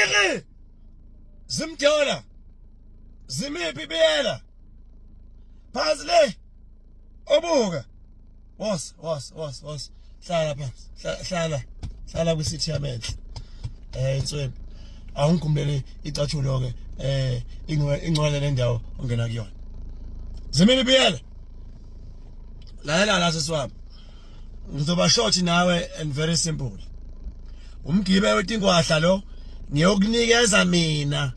Piki zimdola zimiphi biyela phansi le obuka was was was was hlala phansi hlala hlala kwisithi yamenhle inswembu awungikhumbulele icathulo ke ingcwele lendawo ongena kuyona. Zimiphi biyela lalela la sisiwami, ngizoba short nawe and very simple. Umgibe wetingwahla lo ngiyokunikeza mina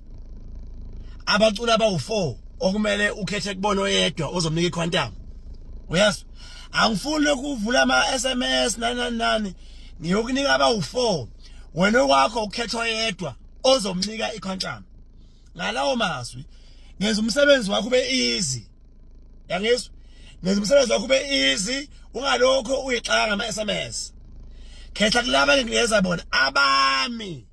abaculi abawu4 okumele ukhethe kubona oyedwa ozomnika iquantum. Uyazwa, angifuni ukuvula ama SMS nani nani nani, ngiyokunika abawu4, wena okwakho ukhetha oyedwa ozomnika iquantum. Ngalawo mazwi ngenza umsebenzi wakho ube easy. Yangizwa, ngenza umsebenzi wakho ube easy, ungalokho uyixaka ngama SMS. Khetha kulaba engingeza bona abami.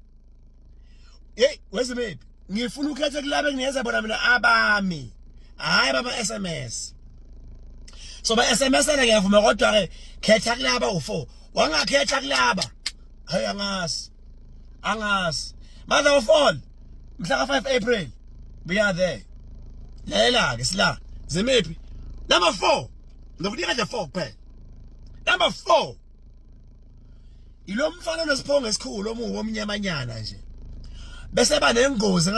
Hey wezimephi, ngifuna ukhethe kulaba engingeza bona mina abami, hayi bama SMS. So ba SMS ana ngiyavuma, kodwa ke khetha kulaba u4, wangakhetha kulaba hayi angazi angazi. Mother of all, mhla ka 5 April we are there. Lalela ke sila zimephi number 4, ngizokunika nje 4 kuphela. Number 4 ilo mfana onesiphongo esikhulu omubi omnyamanyana nje, bese ba nengozi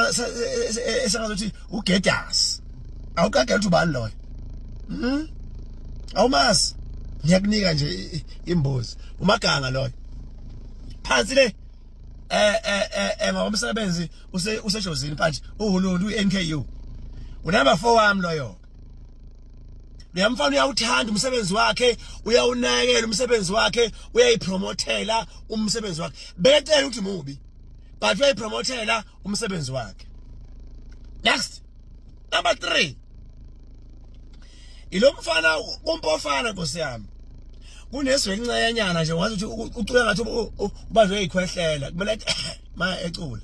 esengazuthi ugedasi. Awukagela ukuthi ubani loyo? Awumazi? Ngiyakunika nje imbuzi, umaganga loyo phansi le ngomsebenzi usejozini manje uhululu uNKU unumber 4 wami loyo. Uyamfana uyawuthanda umsebenzi wakhe, uyawunakekela umsebenzi wakhe, uyayipromothela umsebenzi wakhe. Bekecela ukuthi mubi, but uyayipromothela umsebenzi wakhe. Next, number 3 ilo mfana kumpofana nkosi yami, kuneswe incayanyana nje wazi ukuthi ucula ngathi ubanjwe ikhwehlela, kumele ma ecula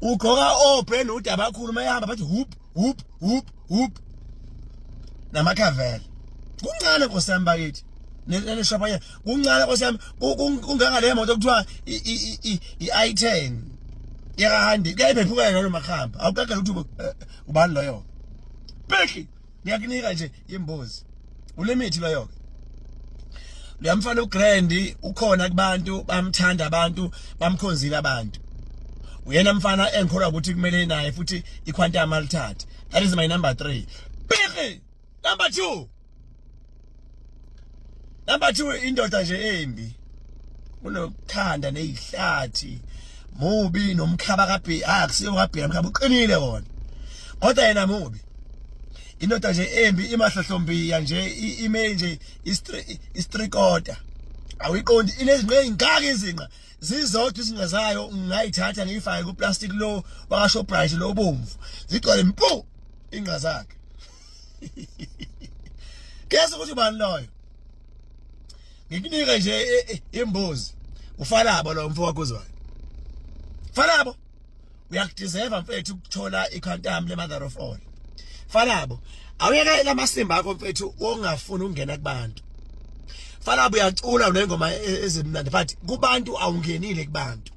ugqoka o brand abakhulu, mayehamba bathi whoop whoop whoop whoop namakhavela. Kuncane nkosi yami bakithi, naleshapanya kuncane nkosi yami, kunganga le moto kuthiwa i-i10 yakahandi kuyayiphephuka nalo makhamba. Awukagela ukuthi ubani loyo? Bheki, ngiyakunika nje imbuzi, ulimithi loyo ke. Luyamfana ugrand ukhona kubantu, bamthanda abantu, bamkhonzile abantu. Uyena mfana engikholwa ukuthi kumele naye futhi iquantum alithathe. That is my number 3. Bheki, number 2, number 2 indoda nje embi, unokuthanda nezihlathi, mubi nomkhaba kaBhi. Ah, kusiyo kaBhi, mkhaba uqinile wona, kodwa yena mubi. Indoda nje embi, imahlohlombiya nje, ime nje istrikota, awuyiqondi inezinqe ezingaka, izinqa zizodwa izinqa zayo ngingayithatha ngiyifake kuplastic lo waka Shoprite lo bomvu, zigcwale mpu inqa zakhe. Kese ukuthi ubani loyo? Ngikunike nje imbuzi, ufalabo lo mfo wakho uzwayo. Falabo uyakudeserve mfethu ukuthola iquantum le mother of all. Falabo, awuyeke lamasimba akho mfethu ongafuni ukungena kubantu. Falabo, uyacula, unengoma ezimnandi, but kubantu awungenile kubantu.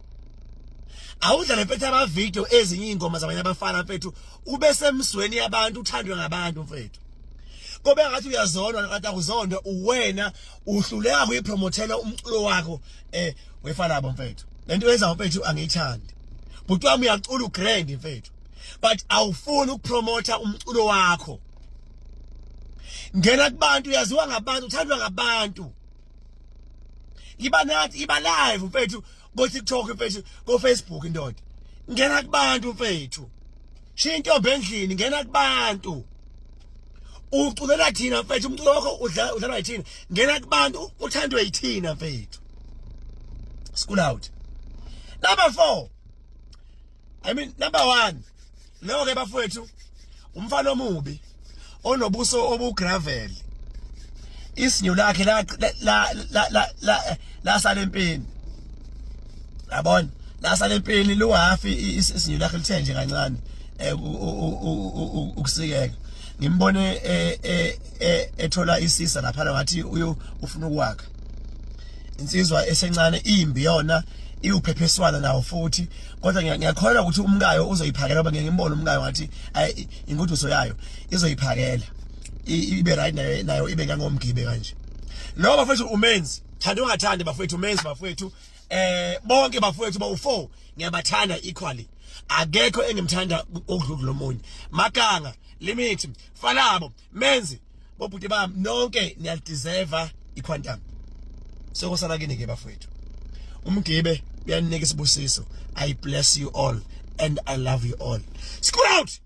Awudlale mfethu ama video ezinye ingoma zabanye abafana mfethu, ube semzweni yabantu, uthandwe ngabantu mfethu. Kobe ngathi uyazondwa kanti akuzondwa, uwena uhluleka kuyipromothela umculo wakho. Wefalabo mfethu, lento yenza mfethu angiyithandi. Bhuti wami, uyacula ugrand mfethu, but awufuni ukupromotha umculo wakho. Ngena kubantu, uyaziwa ngabantu, uthandwa ngabantu. Iba nathi, iba live mfethu ko TikTok mfethu, ko Facebook indoda. Ngena kubantu mfethu, shiya intombi endlini, ngena kubantu. Uculela thina mfethu, umculo wakho udlalwa yithina. Ngena kubantu, uthandwe yithina mfethu. School out. Number 4, I mean number 1 leyo ke bafowethu, umfana omubi onobuso obugravel, isinyo lakhe la la la la la lasala empini, yabona, lasala empini luhafi, isinyo lakhe lithe nje kancane ukusikeka. Ngimbone ethola isisa lapha, ngathi uyo ufuna ukwakha. Insizwa esencane imbi yona. Iwuphepheswana nawo futhi, kodwa ngiyakholwa ukuthi umkayo uzoyiphakela, ngoba ngeke ngimbone umkayo ngathi ingoduso yayo izoyiphakela ibe right nayo, nayo ibe ngangomgibe kanje. Lo bafethu umenzi thanda ungathandi bafethu, umenzi bafethu, bonke bafethu bawu4 ngiyabathanda equally, akekho engimthanda okudlula lomunye. Maganga limit falabo menzi bobhuti bami nonke niyalideserve iquantum. Sekusala kini ke bafethu, umgibe uyanika isibusiso. I bless you all and I love you all. Screw out.